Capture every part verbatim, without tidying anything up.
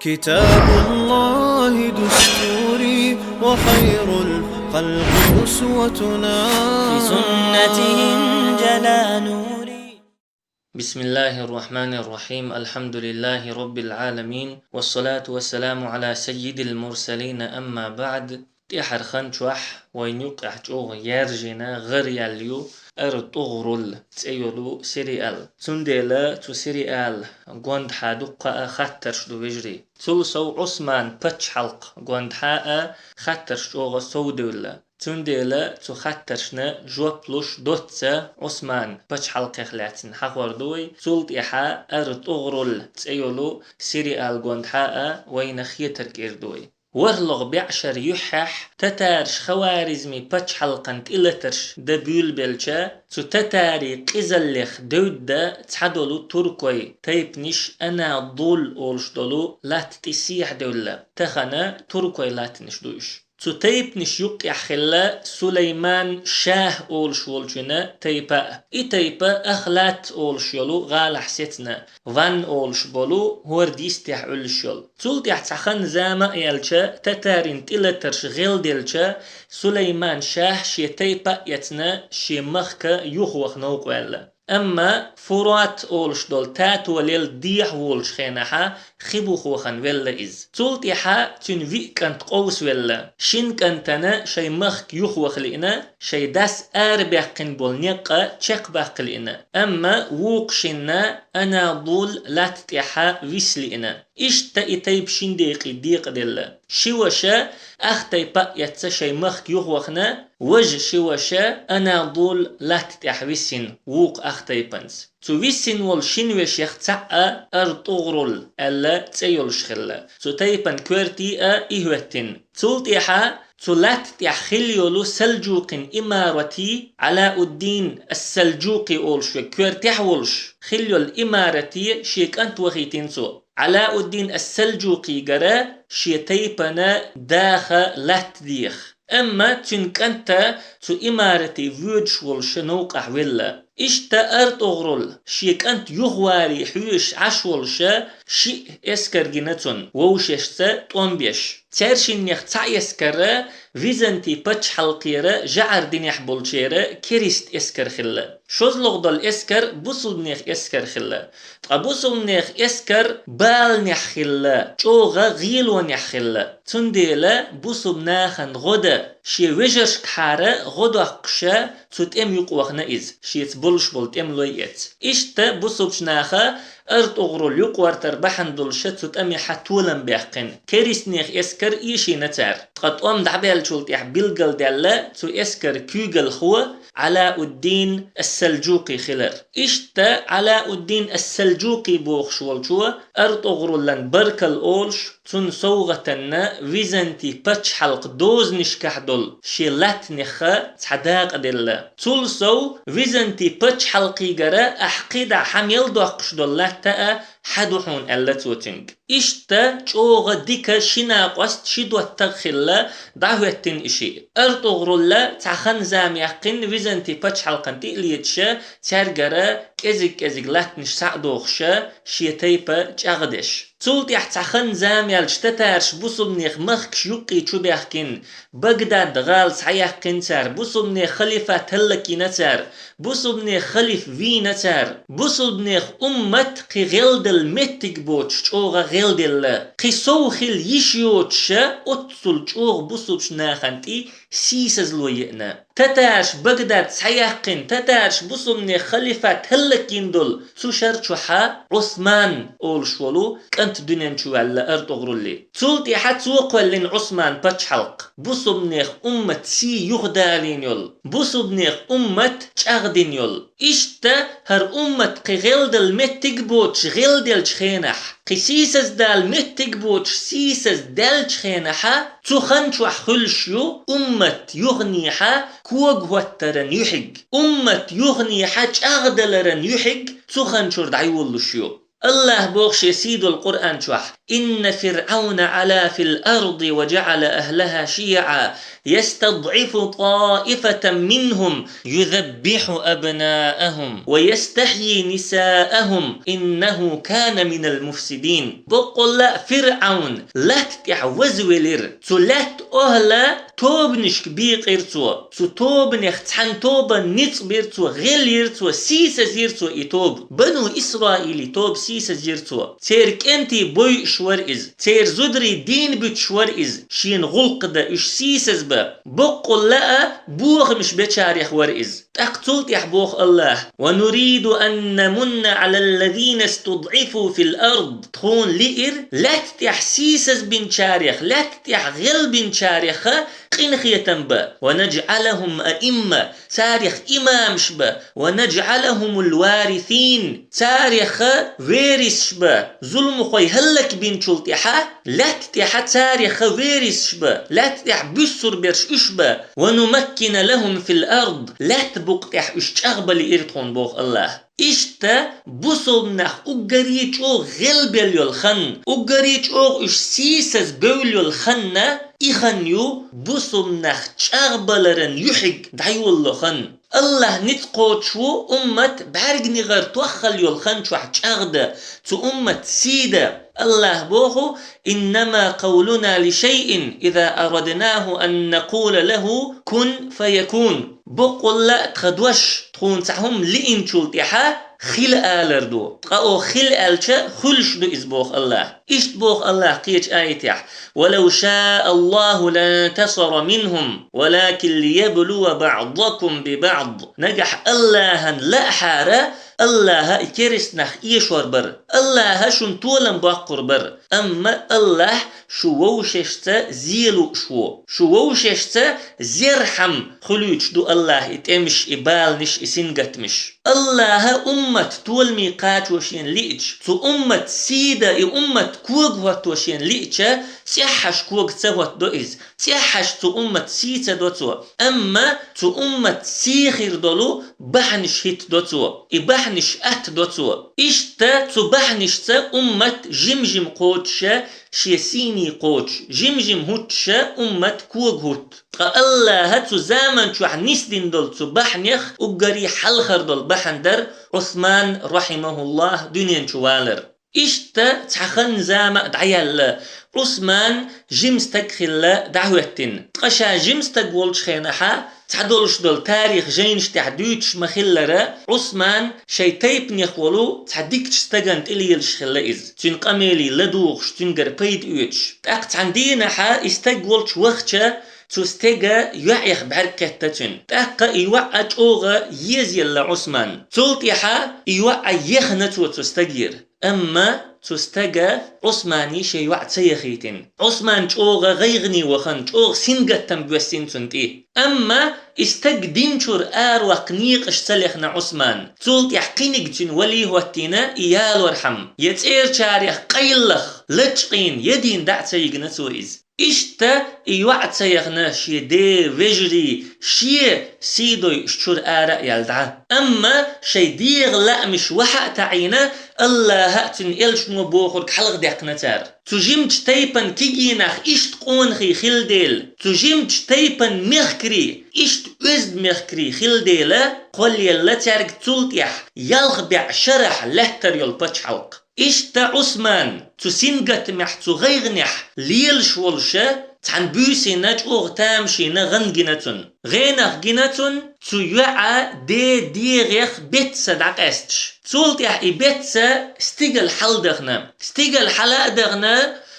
كتاب الله دستوري وخير الخلق أسوتنا. بسنته انجلى نوري. بسم الله الرحمن الرحيم. الحمد لله رب العالمين. والصلاة والسلام على سيد المرسلين. أما بعد. ТӀехьархан чохь вайн юккъехь чӀогӀа яьржина гӀар яьлла ю «Ар тӀугӀрул» цӀе йолу сериал. Цундела цу сериал гондахьа дуккха а хаттарш ду, вежарий. Цул сов Ӏусман пачхьалкх гондахьа а хаттарш чӀогӀа совдевлла. Цундела цу хаттаршна жоп луш доцца Ӏусман пачхьалкхех лаьцна хьахор ду вай. Цул тӀаьхьа «Ар тӀугӀрул» цӀе йолу сериал гондахьа а вайна хетар кӀир ду вай. ВорхӀалгӀа бӀешеран юьххьехь татараш Хаваризми пачхьалкхан тӀелатарш дан буьйлабелча, цу татарийн къизаллех девдда цхьадолу туркойн тайпанаш Анадул олуш долу латта тӀе сехьадевлла. Тахана туркойн латтанаш ду уьш. Цу тайпанаш юккъехь хилла Сулайман-шахь олуш волчуьнан тайпа а. И тайпа Ахлат олуш йолу гӀалахь сецна, Ван олуш болу хӀордан йистехь Ӏуьллуш йолу. Цул тӀаьхьа цхьа хан-зама а яьлча, татарийн тӀелатарш гӀелделча, Сулайман-шахь шен тайпа а эцна, шен махка юхаваха новкъа ваьлла. Амма Фурат олуш долу тато лелла дехьа волчу хенахьа хи буха вахана велла иза. Цул тӀаьхьа цуьнан виъ кӀант къовсавелла. Шина кӀантана шайн махка юхаваха лиъна, шайн дас арабаьккхина болу некъ а чекхбаккха лиъна. Амма вукху шинна Анадул латта тӀехьа виса лиъна. Иштта и тайпа шина декъе декъаделла. Ши ваша ах тайпа а эцна шайн махка юхавахана, важа ши ваша Анадул латта тӀехь висина вукху ах тайпанца. Цу висина волу шина вешех цхьаъ а Артугърул аьлла цӀе йолуш хилла. Цу тайпан коьрте а и хӀоьттина. Цул тӀаьхьа цу латта тӀехь хилла йолу Салджукъин имарати, Ӏалауддин ас-Салджукъи олуш верг коьртехь а волуш, хилла йолу имарати шен кӀант вахийтина цо. Ӏалауддин ас-Салджукъигара шен тайпана даха латта деха. Амма цуьнан кӀанта цу имарате воьдуш волуша новкъахь велла. Иштта Артугърул шен кӀант юхаваре хьоьжуш Ӏаш волуша шиъ эскар гина цунна, вовшашца тӀом беш. Цаьршиннех цхьа эскар Византий пачхьалкхера жӀар динехь болчеран керист эскар хилла. ШозлагӀа долу эскар бусулбанех эскар хилла. Ткъа бусулбанех эскар баланехь хилла, чӀогӀа гӀелонехь хилла. Цундела бусулба нахана гӀо дан, шен вежаршкахьара гӀо доккхуша цу тӀема юкъа вахана иза, шеца болуш болу тӀемалой эцна. Иштта бусулбачу наха Артугърул юкъа вартар бахьана долуша цу тӀамехьа толам баьккхина. Керистанех эскар эшийна цара. Ткъа тӀом дӀабаьллачул тӀаьхьа билгалдаьлла цу эскаран куьйгалхо Ӏалауддин ас-Салджукъи хилар. Иштта Ӏалауддин ас-Салджукъи бохуш волчо Артугъруллан баркалла олуш, цунна совгӀатанна Византий пачхьалкхан дозанашкахь долу шен латтанеха цхьа дакъа делла. Цул сов Византий пачхьалкхигара ахь кхидӀа хьан мел доккхуш долу латта а хьан ду хьуна аьлла цо цуьнга. Иштта чӀогӀа дика ши накъост, ши доттагӀа хилла дӀахӀоьттина и шиъ. Артугърулла цхьа хан-зама яьккхина Византий пачхьалкхан тӀе а леташа, цаьргара кӀезиг-кӀезиг латтанаш схьа а дохуша, шен тайпа чӀагӀдеш. Цул тӀаьхьа цхьа хан-зама яьлча татараш бусулбанех махкаш юккъе чу баьхкина, Багдад гӀала схьаяьккхина цара, бусулбанех халифат хӀаллакйина цара, бусулбанех халиф вийна цара. Бусулбанех уммат кхин гӀелдала меттиг боцуш чӀогӀа гӀелделла. Кхин сов хила йиш йоцуша оццул чӀогӀа бусулбачу нахана тӀе сийсазло еана. Татараш Багдад схьаяьккхина, татараш бусулбанех халифат хӀаллакйина долу цу шар чохьа Ӏусман олуш волу кӀант дуьнен чу ваьлла Артугърулли. Цул тӀаьхьа цо кхоьллина Ӏусман пачхьалкх, бусулбанех уммат сий юхадалийна йолу, бусулбанех уммат чӀагӀдина йолу. Иштта хӀара уммат кхин гӀелдала меттиг боцуш гӀелделчу хенахь, кхин сийсаздала меттиг боцуш сийсаздаьллачу хенахьа, цу хан чохь хуьлуш ю уммат юханехьа когахӀоттаран юьхьиг, уммат юханехьа чӀагӀдаларан юьхьиг цу хан чуьра дӀайолалуш ю. Аллахь боху шен сийдолу Къуръан чохь: «إن فرعون علا في الأرض وجعل أهلها شيعا يستضعف طائفة منهم يذبح أبناءهم ويستحيي نساءهم إنه كان من المفسدين». Баккъалла а ФирӀавн латта тӀехь вазвелира. Цу лаьтта охӀла тобанашка бийкъира цо. Цу тобанех цхьана тобанна ницкъ бира цо, гӀелйира цо, сийсазйира цо и тоба. Бану Исраилий тоба сийсазйира цо. Церан кӀентий бойуш вара иза. Церан зударий дийна буьтуш вара иза. Шена гӀуллакх дан уьш сийсазбан, баккъалла а бохамаш бечарех вара иза. ТӀаккха цул тӀаьхьа боху Аллахь: «ونريد أن نمن على الذين استضعفوا في الأرض». Тхуна лиира лаьтта тӀехь сийсазбинчарех, лаьтта тӀехь гӀелбинчарех къинхетам бан, «ونجعلهم أئمة», царех имамаш бан, «ونجعلهم الوارثين», царех верисаш бан, зуламхой хӀаллакбинчул тӀаьхьа лаьтта тӀехь царех верисаш бан, лаьтта тӀехь буьссур берш уьш бан, «ونمكن لهم في الأرض», лаьтта букъа тӀехь уьш чӀагӀбан лиира тхуна боху Аллахь. Иштта бусалба нах уггаре чӀогӀа гӀелбелла йолу хан, уггаре чӀогӀа уьш сийсаз бевлла йолу хан, и хан ю бусалба нах чӀагӀбаларан юьхьиг дӀайолало хан. Аллахь ницкъ кхочуш ву уммат бӀаьрганегӀар тоххал йолу хан чохь чӀагӀдан, цу уммат сий дан. Аллахь боху: «إنما قولنا لشيء إذا أردناه أن نقول له كن فيكون». Баккъалла а тхан дош тхуна цхьа хӀума лиъначул тӀаьхьа хила алар ду. Ткъа оха хила аьлча, хуьлуш ду иза боху Аллахь. Иштта боху Аллахь кхечу аятехь: «ولو شاء الله لانتصر منهم ولكن ليبلو بعضكم ببعض». Нагахь Аллахьан лаахьара, Аллахьа и керста нах эшор бара. Аллахьа шуна толам боккхур бара. Амма Аллахь шу вовшашца зен лууш ву. Шу вовшашца зерхьам хуьлуьйтуш ду Аллахь и тӀемаш, и баланаш, и сингаттамаш. Аллахьа уммат толаме кхачо шена лиъча, цу уммат сий дан, и уммат кога хӀотто шена лиъча, цӀеххьаш кога ца хӀоттадо иза. ЦӀеххьаш цу уммат сий ца до цо. Амма цу уммат сий хир долу бахьанаш хӀиттадо цо. И бахьанаш аттадо цо. Иштта цу бахьанашца уммат жим-жим кхочуша, шен сийне кхочуш, жим-жим хӀуттуша уммат кога хӀутту. Ткъа Аллахьа цу заман чохь нисдина долу цу бахьанех уггаре хьалхара долу бахьана дара Ӏусман, рахьимахуллахь, дуьнен чу валар. Иштта цхьа хан-зама а дӀаяьлла, Ӏусман жима стаг хилла дӀахӀоьттина. Ткъа ша жима стаг волчу хенахьа, цхьадолуш долу тарих жайнаш тӀехь дуьйцуш ма-хиллара, Ӏусман шайн тайпанех волу цхьа дикачу стагана тӀелелаш хилла иза, цуьнан къамеле ладугӀуш, цуьнгара пайда оьцуш. ТӀаккха цхьана дийнахьа и стаг волчу вахча, цу стеган йоӀех бӀаьрг кхетта цуьнан. ТӀаккха и йоӀ а чӀогӀа езаелла Ӏусман. Цул тӀаьхьа и йоӀ а ехна цо цу стагера. Амма цу стага Ӏусмане шен йоӀ ца яхийтина. Ӏусман чӀогӀа гӀайгӀане вахана, чӀогӀа сингаттам боьссина цунна тӀе. Амма и стаг динчуьра араваккха некъаш ца лехна Ӏусман. Цул тӀаьхьа кхиниг цуьнан вале хӀоттийна и ялорхьама. Я цӀерачарех къайлах, лачкъийна, я дийна дӀа а ца йигна цо иза. Иштта и йоӀ ца яхна шен ден вежарий, шен сий дойуш чуьра ара а яьлла дӀа. Амма шайн дегӀан лаамаш вахьа а таӀийна, Аллахьа а цуьнан элчано бохург хьалхадаьккхина цара. Цу жимачу тайпан кегий нах иштта къонахий хилла дела, цу жимачу тайпан мехкарий иштта оьзда мехкарий хилла дела, кхоллаелла цаьрга цул тӀаьхьа ялх бӀе шарахь лаьттар йолу пачхьалкх. Иштта Ӏусман цу сингаттамехь, цу гӀайгӀанехь лелаш волуша, цхьана буьйсина чӀогӀа тамашийна гӀан гина цунна. ГӀенах гина цунна цу йоӀа ден дегӀех бетта са дӀакъаьсташ. Цул тӀаьхьа и бетта са стигала хьаладахана. Стигала хьала а дахана,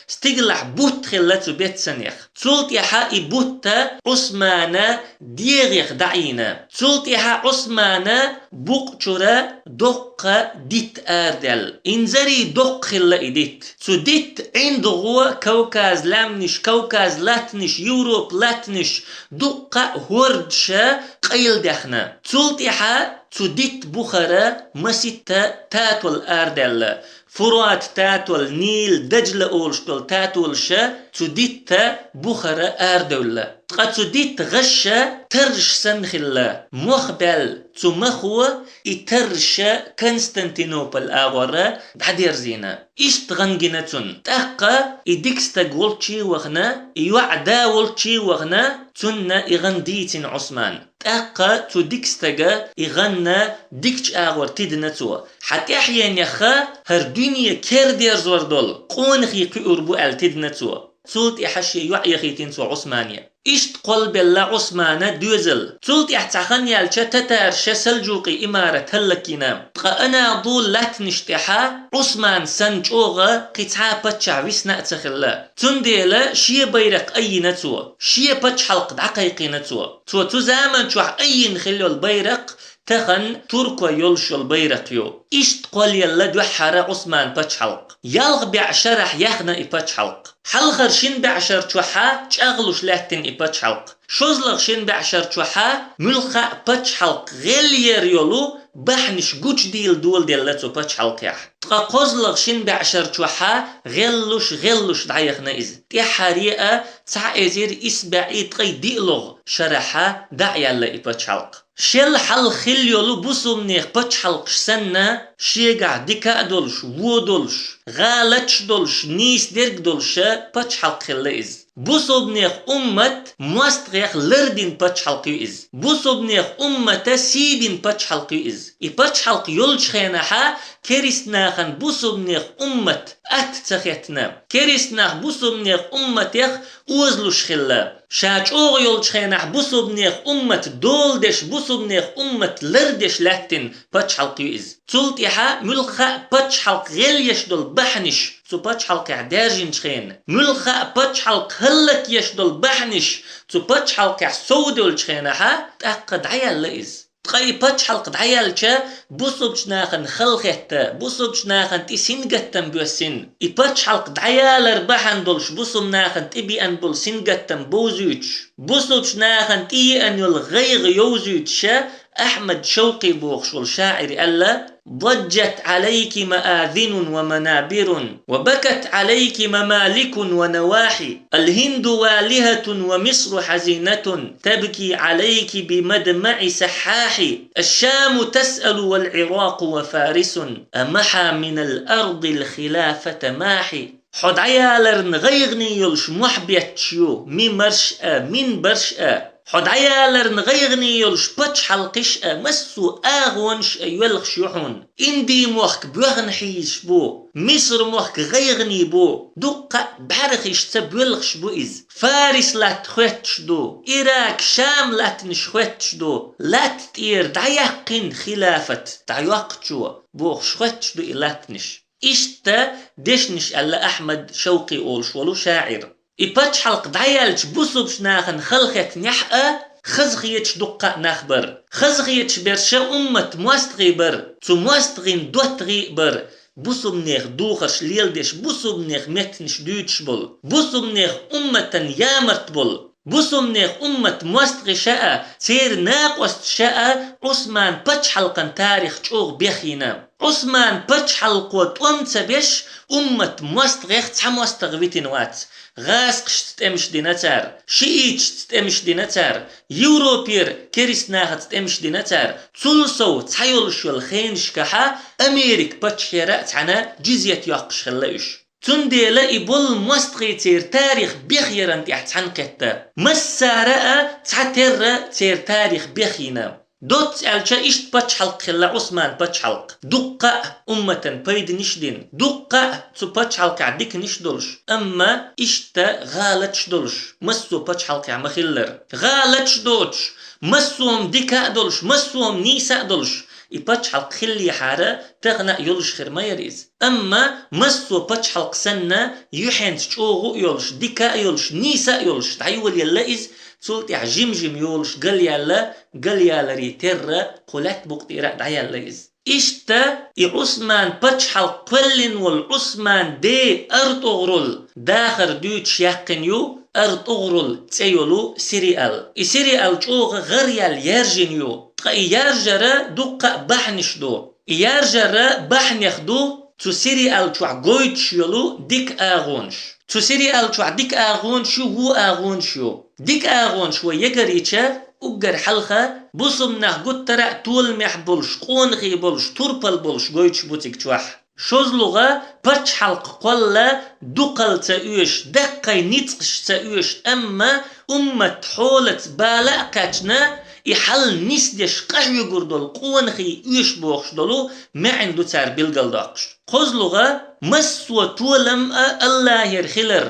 стигалахь бутт хилла цу бетта санех. Цул тӀаьхьа и бутт Ӏусмана дегӀех дӀаийна. Цул тӀаьхьа Ӏусмана букъ чуьра доккха дитт арадаьлла. Инзаре доккха хилла и дитт. Цу дитта ӀиндагӀо Кавказ лаьмнаш, Кавказ латтанаш, Европа латтанаш, дуккха а хӀордаш къайладаьхна. Цул тӀаьхьа цу дитта бухара маситта татол арадаьлла. Фурат татол, Нил, Дажла олуш долу татолаша цу дитта бухара арадевлла. Ткъа цу дитта гӀаш тарраш санна хилла, мох баьлла, цу махо и тарраш Константинополь агӀор дӀадерзийна. Иштта гӀан гина цунна. ТӀаккха и дика стаг волччий а вахана, и йоӀа да волччий а вахана, цунна и гӀан дийцина Ӏусмана. ТӀаккха цу дика стага и гӀан дикачу агӀор тидина цо. Хьан тӀаьхьенеха хӀара дуьне кердерзор долу къонахий кхуьур бу аьлла тидина цо. Цул тӀаьхьа шен йоӀ яхийтина цо Ӏусмане. Иштта кхолбелла Ӏусмана доьзал. Цул тӀаьхьа цхьа хан яьлча татараша Салджукъий имарат хӀаллакйина. Ткъа Анадул латтанаш тӀехьа Ӏусман санна чӀогӀа кхин цхьа паччахь висна а ца хилла. Цундела шен байракх айина цо, шен пачхьалкх дӀакхайкхийна цо. Цо цу заман чохь айина хилла йолу байракх тахана туркой йолуш йолу байракх ю. Иштта кхолъелла дуьххьара Ӏусман пачхьалкх. Ялх бӀе шарахь яьхна и пачхьалкх. Хьалхара шина бӀе шар чохьа чӀагӀлуш лаьттина и пачхьалкх. ШозлагӀа шина бӀе шар чохьа муьлхха а пачхьалкх гӀелъяр йолу бахьанаш гучудийла доладелла цу пачхьалкхехь. Ткъа кхозлагӀа шина бӀе шар чохьа гӀеллуш, гӀеллуш дӀаяхна иза. ТӀаьххьара а цхьа эзар исс бӀе ткъе диълагӀа шарахьа дӀа а яьлла и пачхьалкх. Шел хьалха хилла йолу бусулбанех пачхьалкхаш санна, шегахь дика а долуш, вон долуш, гӀалаташ долуш, нийса дерг долуша пачхьалкх хилла иза. Бусулбанех уммат мостагӀех лардина пачхьалкх ю иза. Бусулбанех уммата сий дина пачхьалкх ю иза. И пачхьалкх йолчу хенахьа керист нахана бусулбанех уммат атта ца хеттина. Керист нах бусулбанех умматех озалуш хилла. Ша чӀогӀа йолчу хенахь бусулбанех уммат дола деш, бусулбанех уммат лардеш лаьттина пачхьалкх ю иза. Цул тӀаьхьа муьлхха а пачхьалкх гӀелъеш долу бахьанаш цу пачхьалкхехь даьржинчу хенахь, муьлхха а пачхьалкх хӀаллакъеш долу бахьанаш цу пачхьалкхехь совдевллачу хенахьа, тӀаккха дӀаяьлла иза. Ткъа и пачхьалкх дӀаяьлча, бусулбачу нахана халахетта, бусулбачу нахана тӀе сингаттам боьссина. И пачхьалкх дӀаялар бахьана долуш бусулба нахана тӀе беана болу сингаттам бовзуьйтуш, бусулбачу нахана тӀе еана йолу гӀайгӀа йовзуьйтуша Ахьмад Шовкъи бохуш волу шаӀира аьлла: «ضجت عليك مآذن ومنابر، وبكت عليك ممالك ونواحي. الهند والهة ومصر حزينة، تبكي عليك بمدمع سحاح. الشام تسأل والعراق وفارس، أمحا من الأرض الخلافة ماحي». Хьо дӀаяларна гӀайгӀане йолуш мохь бетташ ю мимарш а, минбарш а. Хьо дӀаяларна гӀайгӀане йолуш пачхьалкхаш а, массо а агӀонаш а йоьлхуш ю хьуна. Инди мохк боьхна хьийзаш бу, Миср мохк гӀайгӀане бу, дуккха а бӀаьрхишца боьлхуш бу иза. Фарис латта хоьттуш ду, Ирак, Шам латтанаш хоьттуш ду, латта тӀера дӀаяьккхина хилафат, дӀайоккхучо, бохуш хоьттуш ду и латтанаш. Иштта дешнаш аьлла Ахьмад Шовкъи олуш волу шаӀира. И пачхьалкх дӀаяьлча бусулбачу нахана халахетанехь а, хазахеташ дуккха а нах бара. Хазахеташ берша уммат мостагӀий бара, цу мостагӀийн доттагӀий а бара, бусулбанех духарш леладеш, бусулбанех меттанаш дуьйцуш болу, бусулбанех умматан ямарт болу. Бусулбанех уммат мостагӀаша а, церан накъосташа а Ӏусман пачхьалкхан тарих чӀогӀа бехйина. Ӏусман пачхьалкхо тӀом ца беш, уммат мостагӀех цхьа мостагӀа витина вац. ГӀазкхашца тӀемаш дина цара, шииташца тӀемаш дина цара, Европера керист нахаца тӀемаш дина цара. Цул сов цхьа йолуш йолу хенашкахьа Америка паччахьера а цхьаьна джизьят йоккхуш хилла уьш. Цундела и болу мостагӀий церан тарих бехъяран тӀехь цхьаьнакхетта. Массара а цхьатерра церан тарих бехйина. Доцца аьлча, иштта пачхьалкх хилла Ӏусман пачхьалкх. Дуккха а умматан пайданаш а дина, дуккха а цу пачхьалкхехь диканаш а долуш, амма иштта гӀалаташ а долуш, массо а пачхьалкхехь ма-хиллара. ГӀалаташ а доцуш, массо а-м дика а долуш, массо а-м нийса а долуш, и пачхьалкх хиллехьара, тахана а йолуш хир ма яра иза. Амма массо а пачхьалкх санна, юьхьенца чӀогӀа а йолуш, дика а йолуш, нийса а йолуш, дӀайолаелла иза, цул тӀаьхьа жим-жима йолуш галъяьлла, галъяларий терра кху лаьтта букъа тӀера а дӀаяьлла иза. Иштта и Ӏусман пачхьалкх кхоьллина волу Ӏусман ден артӀугӀрул дахар дуьйцуш яьккхина ю «АртӀугӀрул» цӀе йолу сериал. И сериал чӀогӀа гӀараяьлла яьржина ю, ткъа и яржара дуккха а бахьанаш ду. И яржара бахьанех ду цу сериал чохь гойтуш йолу дика агӀонаш. Цу сериал чохь дика агӀонаш ю, вон агӀонаш ю. Дика агӀонаш вай ягарийча, уггар хьалха бусулба нах гуттара а толамехь болуш, къонахий болуш, турпал болуш гойтуш бу цига чохь. ШозлагӀа, пачхьалкх кхолла дукхалла ца оьшуш, даккхий ницкъаш ца оьшуш, амма уммат хьолаца бала а кхаьчна, и хьал нисдеш къахьоьгур долу къонахий оьшу бохуш долу маьӀна ду цара билгалдоккхуш. КхозлагӀа, массо а толам а Аллахьера хилар,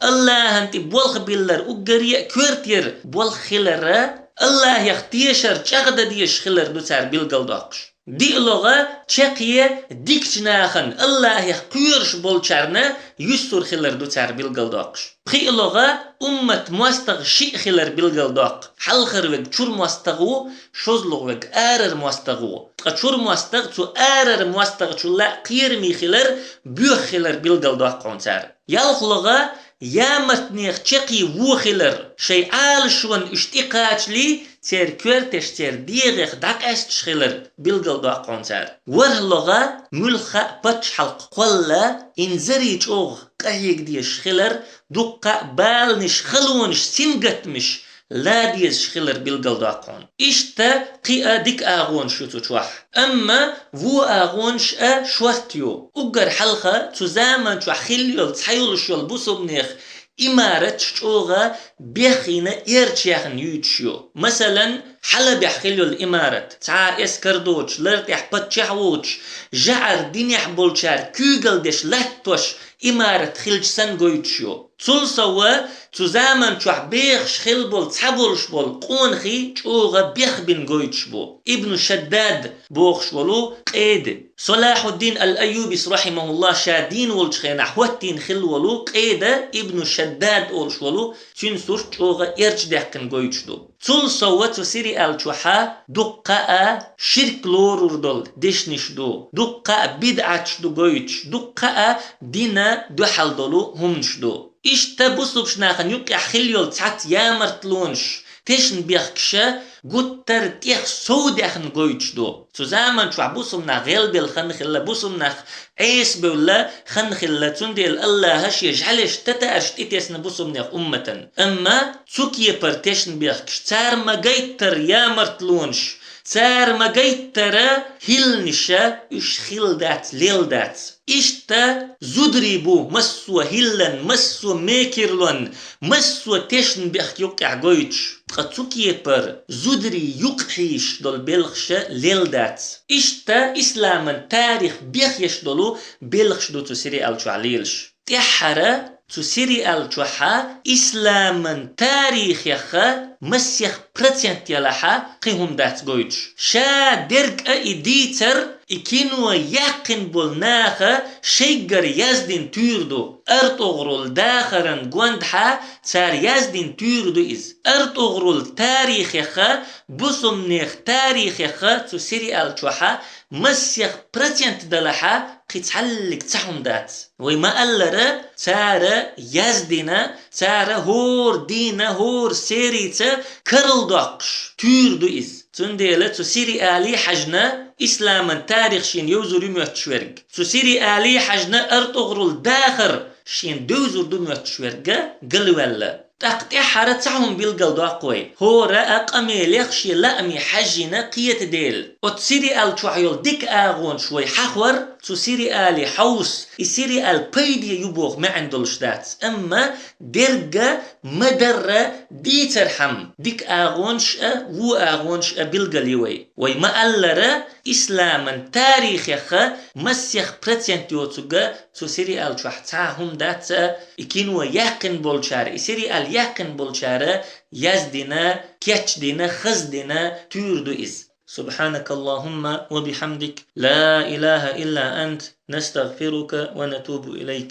Аллахьан тӀе болх биллар уггаре а коьртера болх хилара, Аллахьех тешар чӀагӀдан дезаш хилар ду цара билгалдоккхуш. ДиълагӀа, чаккхе дикачу нахана, Аллахьех кхоьруш болчарна юьсур хилар ду цара билгалдоккхуш. ПхиълагӀа, уммат мостагӀа шиъ хилар билгалдоккху. Хьалхара верг чуьра мостагӀа ву, шозлагӀа верг арара мостагӀа ву. Ткъа чуьра мостагӀа цу арара мостагӀчул а кхераме хилар, боьха хилар билгалдоккху хьуна цара. ЯлхлагӀа, ямартнех чаккхе вон хилар, шайн Ӏалашонна уьш тӀекхачале, церан коьрташ, церан дегӀех дӀакъаьсташ хилар билгалдоккху хьуна цара. ВорхӀлагӀа, муьлхха а пачхьалкх кхолла инзаре чӀогӀа къахьега дезаш хилар, дуккха а баланаш, халонаш, сингаттамаш ла дезаш хилар билгалдоккху хьуна. Иштта кхин а дика агӀонаш ю цу чохь. Амма вон агӀонаш а шортта ю. Уггар хьалха цу заман чохь хилла йолу цхьайолуш йолу бусулбанех имараташ чӀогӀа бехйина, эрча яьхна юьйцуш ю. Масалан, Хьалабехь хилла йолу имарат, цхьа а эскар доцуш, лар тӀехь паччахь воцуш, жӀар динехь болчара куьйгалла деш латтош имарат хилча санна гойтуш ю. Цул сов, цу заман чохь бехаш хилла болу, цхьаболуш болу къонахий чӀогӀа бехбина гойтуш бу. Ибн Шаддад бохуш волу къеда. Салахьуддин ал-Айюбис, рахьимахуллах, ша дийна волчу хенахь хӀоттийна хилла волу къеда Ибн Шаддад олуш волу, цуьнан сурт чӀогӀа эрча даьккхина гойтуш ду. Цул сов, цу сериал чохьа дуккха а ширк лорур долу дешнаш ду, дуккха а бидӀаташ ду гойтуш, дуккха а дина дуьхьал долу хӀуманаш ду. Иштта бусулбачу нахана юккъехь хилла йолу цхьацца ямартлонаш, тешнабехкаш гуттар а тӀех сов даьхна гойтуш ду. Цу заман чохь бусулба нах гӀелбелла хан хилла, бусулба нах Ӏеса бевлла хан хилла, цундела Аллаха шен жӀаьлеш татаарш тӀетесна бусулбанех умматан. Амма цу кепара тешнабехкаш, цара ма гайттара ямартлонаш, цара ма гайттара хӀилланаша, уьш хилла дац, лелла дац. Иштта зударий бу массо а хӀиллан, массо а мекерлон, массо а тешнабехк юккъехь гойтуш. Ткъа цу кепара зударий юкъахьийзаш долу белхаша лелла дац. Иштта исламан тарих бехъеш долу белхаш ду цу сериал чохь лелаш. ТӀаьххьара цу сериал чохьа исламан тарихеха масех процент ялахьа кхин хӀума дац гойтуш. Ша дерг а и дийцар, и кино яьккхина болу наха шайггара яздина туьйра ду. АртӀогӀарал дахаран гондахьа цара яздина туьйра ду иза. АртӀогӀарал тарихеха, бусулбанех тарихеха цу сериал чохьа масех процент далахьа кхин цхьаллиг цхьа хӀума дац. Вай ма-аллара, цара яздина, цара хӀора дийна, хӀора серийца карладоккхуш туьйра ду иза. Цундела цу сериале хьаьжна исламан тарих шена йовзур ю моьттуш верг. Цу сериале хьаьжна артӀогӀарал дахар шена девзур ду моьттуш верг галваьлла. ТӀаккха тӀаьххьара цхьа хӀума билгалдоккху вай. ХӀора а къамелех шен лааме хьаьжжина кхета дела. Оцу сериал чохь йолу дика агӀонаш вай хьахор, цу сериале хьовса, и сериал пайде ю боху маьӀна долуш дац. Амма дерга ма-дарра дийцархьама, дика агӀонаш а, вон агӀонаш а билгал ю вай. Вай ма-аллара, исламан тарихеха масех процент йоцург цу сериал чохь цхьа хӀума дац а, и кино яьккхина болчара, и сериал яьккхина болчара яздина, кечдина, хаздина туьйра ду иза. سبحانك اللهم وبحمدك، لا إله إلا أنت، نستغفرك ونتوب إليك.